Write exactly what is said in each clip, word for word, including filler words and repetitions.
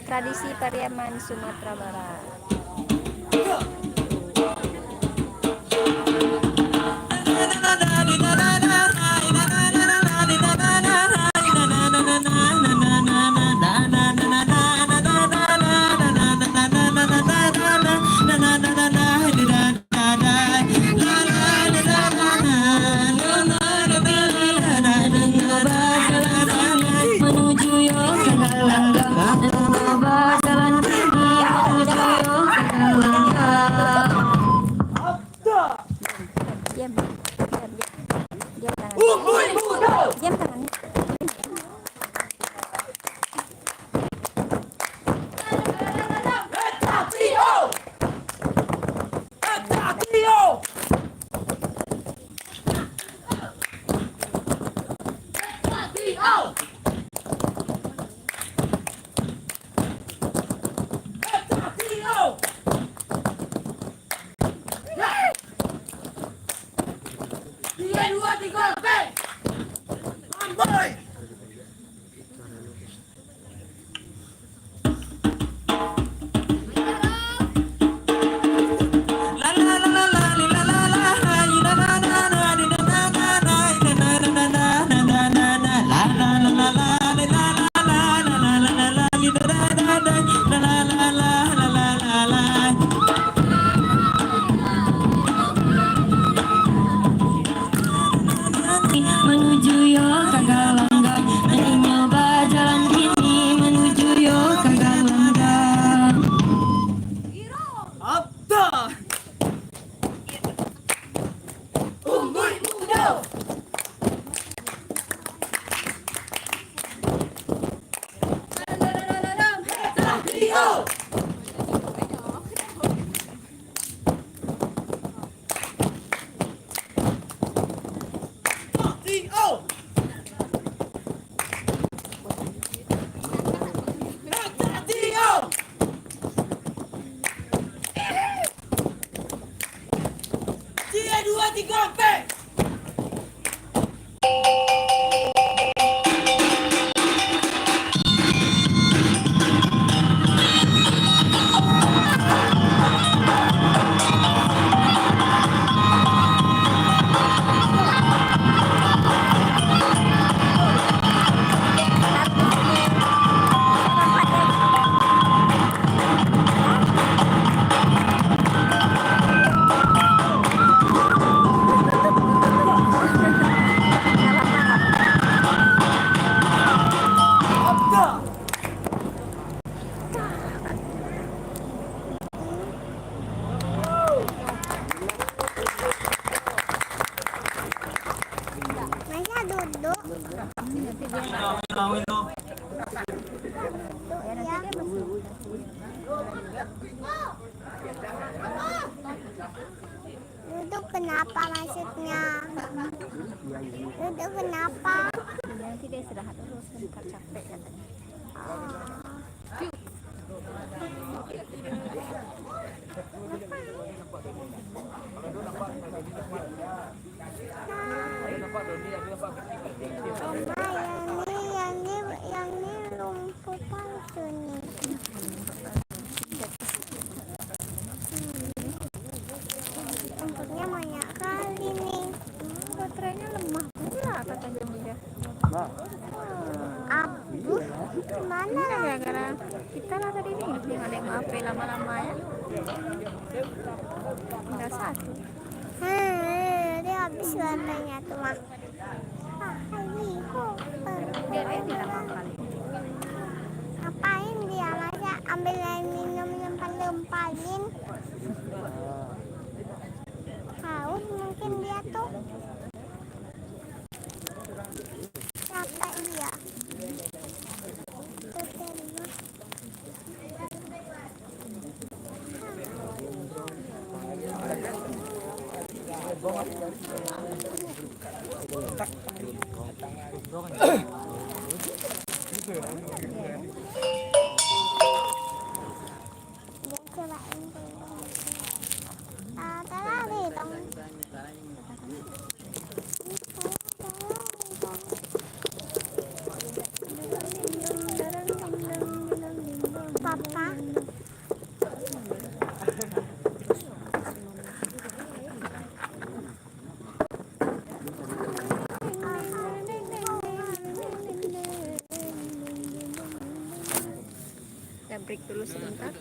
tradisi Pariaman Sumatera Barat. Diam, diam, diam, diam. Diam tangan. Diam tangan. Manuju yo ka galanggang, inyo bajalan kini manuju yo ka galanggang. Masa duduk? Duduk, ya. Duduk kenapa maksudnya? Duduk kenapa? Nanti dia istirahat dulu, sebentar capek katanya. Oh. Oma, yang ni, yang ni, yang ni rumput palsu ni. Hmm. Rumputnya banyak kali ni. Baterainya lemah pula katanya dia. Abis, mana lagi? Gara-gara kita lah tadi ni, tengok-tengok H P lama-lama ya. Tinggal satu. Hmm, dia habis baterainya tu mah. Ah, hai, ho. Dia ready lah makan. Ngapain dia, masa ambil air minum yang paling paling? Haus mungkin dia tuh. Capek dia. Itu dia. Dia cobain dulu. Ah, tak lari dong. Dong, dong, dong, dong. Dong, dong, dong, dong, dong, dong. Dulu sebentar.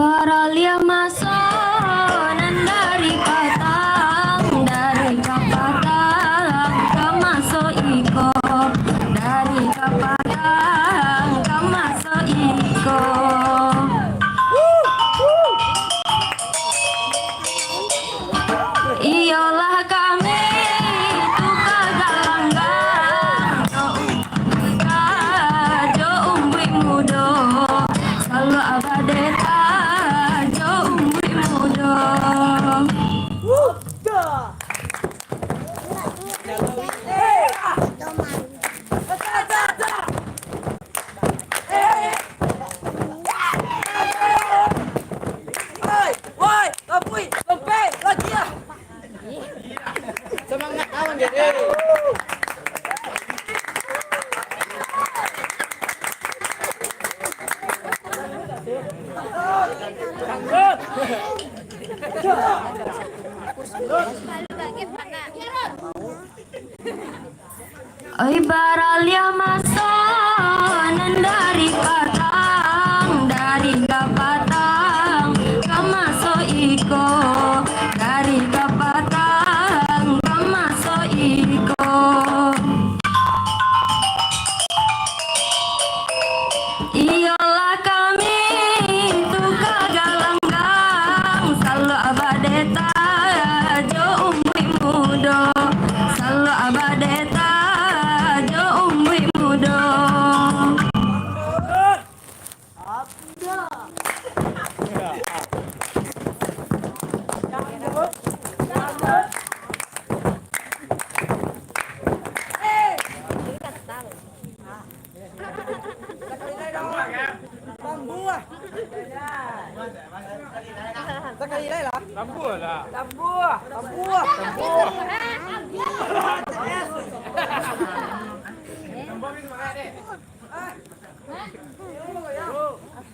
Baraliah maso nan dari patang, dari kapatang ka maso iko, dari kapatang ka maso iko. Iyolah kami tukang galanggang, jo umbuik mudo, salok abadeta jo umbuik mudo. Woi, woi, Lampui, Lampui, lagi lah. Semangat kawan jadi. Oi, baraliah maso nan dari patang, dari kapatang ka maso iko, dari kapatang ka maso iko. Iyolah kami tukang galanggang, salok abadeta jo umbuik mudo, salok abadeta jo umbuik mudo. Tambuah. Sakali lai lah. Tambuah lah. Tambuah. Tambuah. Tambuah.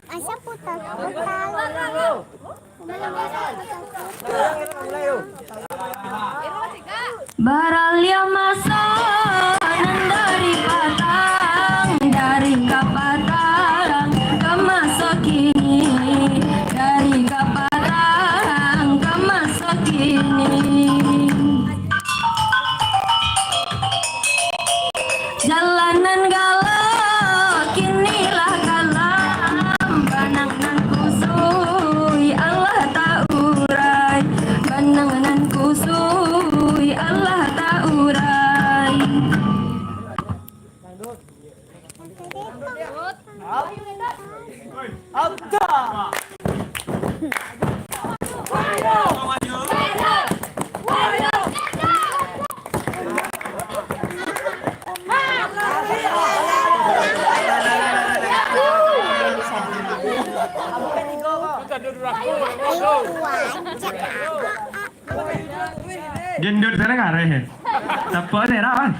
Masa putar-putar. Baraliah maso nan dari patang, dari kapatang ka maso kini, dari kapatang ka maso kini. Jalan nan galak kini lah kalam, banang nan kusuik alah taurai, banang nan kusuik alah taurai. Gendut sana kareh. Tapa ni, Ran?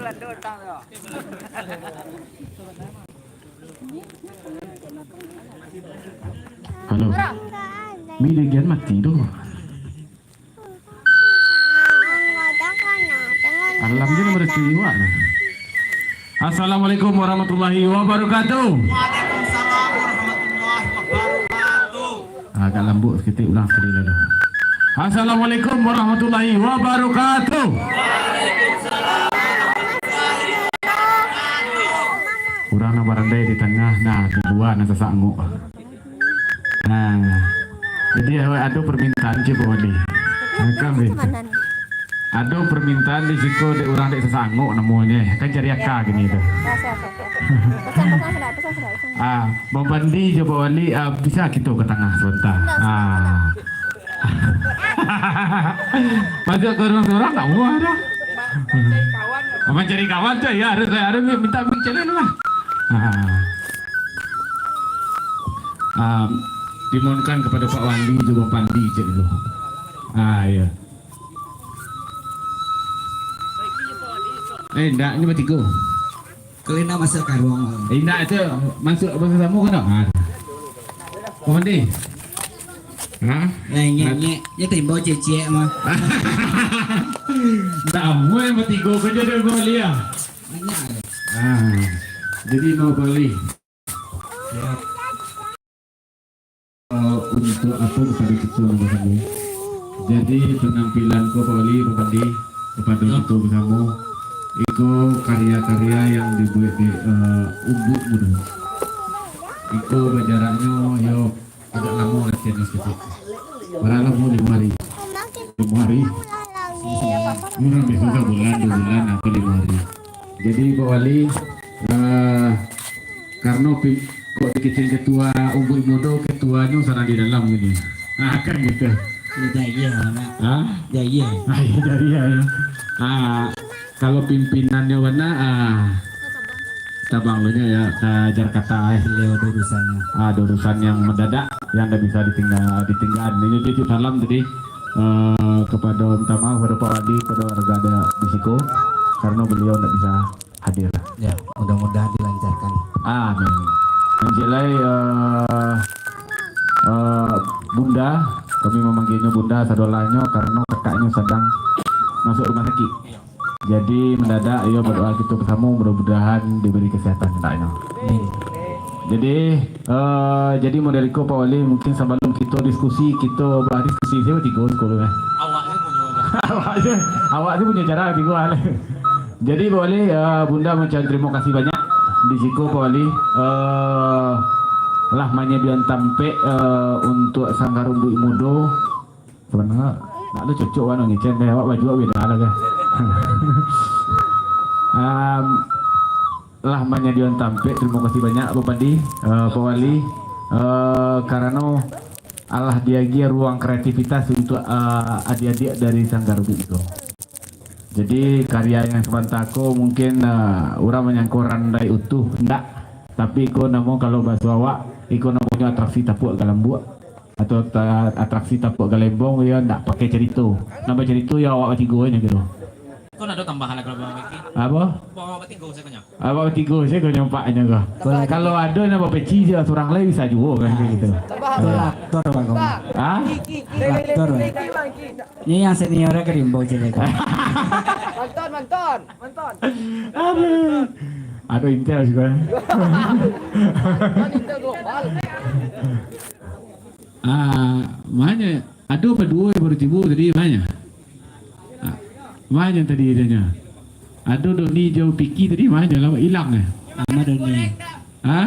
Halo. Mi digian mati tu. Alam je nomor tiga. Assalamualaikum warahmatullahi wabarakatuh. Waalaikumsalam warahmatullahi wabarakatuh. Agak lambuk saketek, ulang sakali lalu. Assalamualaikum warahmatullahi wabarakatuh. Urang nan barandai di tangah, nah, di lua nan sasak angok. Nah, jadi awak ado permintaan je, Bang Wali. Nah, kan begitu. Ado permintaan di siko dek urang dek sasak angok namonyo, kan cari aka gini tu. Ah, Bang Pandi jo Bang Wali, ah, bisa kito ka tangah sabanta. Ah. Masuk ka urang surang, tak muah dah. Mancari kawan tu, ya, harus, harus minta bincang lah. Ah. Ah, dimohonkan kepada Pak Wali jo Bang Pandi cek dulu. Ah, iya. Eh, ndak, ni batigo. Kalau nak masuk ka ruang. Eh, ndak, itu masuk basamo ka ndak? Ah. Bang Pandi. Ha? Nah, ngek, ngek. Dia timbau cek-cek mah. Ndak, amuah yang batigo ka jadi Bang Wali, ah. Banyak. Ah. Jadi, no Bang Wali. Ya. Eh, untuk apa kepada kita nama kamu? Jadi, penampilan ko Pak Wali, Pak Pandi, kepada kita bersama, iko karya-karya yang dibuat di, eh, Umbuik Mudo. Iko bajaraknyo, yo, agak lamo latihan ni saketek. Bara lamo? Limo hari. Limo hari. Mungkin bisa sabulan, dua bulan, atau limo hari. Jadi, Pak Wali, eh, karano pim-, kok dikecil ketua Umbuik Mudo, ketuanyo sadang di dalam gini. Ah, kan gitu. Jahia, nak. Hah? Jahia. Ah, iya, jahia, ya. Ah, kalau pimpinannyo bana, ah, tabang lu nyo, ya, ka Jakarta, eh. Beliau ada urusannya. Ah, ada urusan yang mendadak, yang ndak bisa ditingga-, ditinggaan. Ini titip salam tadi, eh, kepada, minta maaf kepada Pak Wali, kepada warga ada di siko, karena beliau ndak bisa hadir. Ya, mudah-mudahan dilancarkan. Amin. Yang jelai, eh, eh, Bunda, kami memanggilnya Bunda, sadoalahnyo karena kakaknya sedang masuk rumah sakit. Jadi, mendadak, iyo berdoa kita bersama, mudah-mudahan diberi kesehatan kakaknya. Amin. Jadi, eh, jadi model iko, Pak Wali, mungkin sebelum kita diskusi, kita berdiskusi, siapa tiga sekolah, eh? Awak je punya cara tiga hal. Jadi, Pak Wali, eh, Bunda mengucapkan terima kasih banyak di siko, Pak Wali, eh, lah menyediakan tampek, eh, untuk Sanggar Umbuik Mudo. Sebenarnya, nak lu cocok wano ngecen deh, awak baju awak beda lah, kan? Em, lah menyediakan tampek, terima kasih banyak, Bapak Pandi, eh, Pak Wali, eh, karano alah diagiah ruang kreativitas untuk, eh, adik-adik dari Sanggar Umbuik Mudo. Jadi, karya yang sabanta ko mungkin, eh, urang manyangko randai utuh, ndak. Tapi iko namo, kalau baso awak, iko namonyo atraksi tapuak galambuak, atau ta-, atraksi tapuak galembong, yo ndak pakai carito. Nan bacarito yo awak batigo nyo gitu. Kau nak ada tambahan lah kalau Bang Miki? Apa? Bawa batigo saya konyol. Awak batigo sajo konyol, Pak, nyo ko. Kalau ado nan bapeci jo surang lai bisa juo kan, kayak gitu. Aktor, Bang. Ha? Aktor, Bang. Ini yang seniornya kerimbau cerita. Mantan, mantan, mantan. Aduh. Aduh, Intel juga. Mantan Intel global. Ah, makanya, ado apa duo yang baru tibo tadi, makanya? Ah, makanya tadi dia nya. Ado Doni jo Piki tadi, makanya lah, hilang eh? Sama Doni. Ha?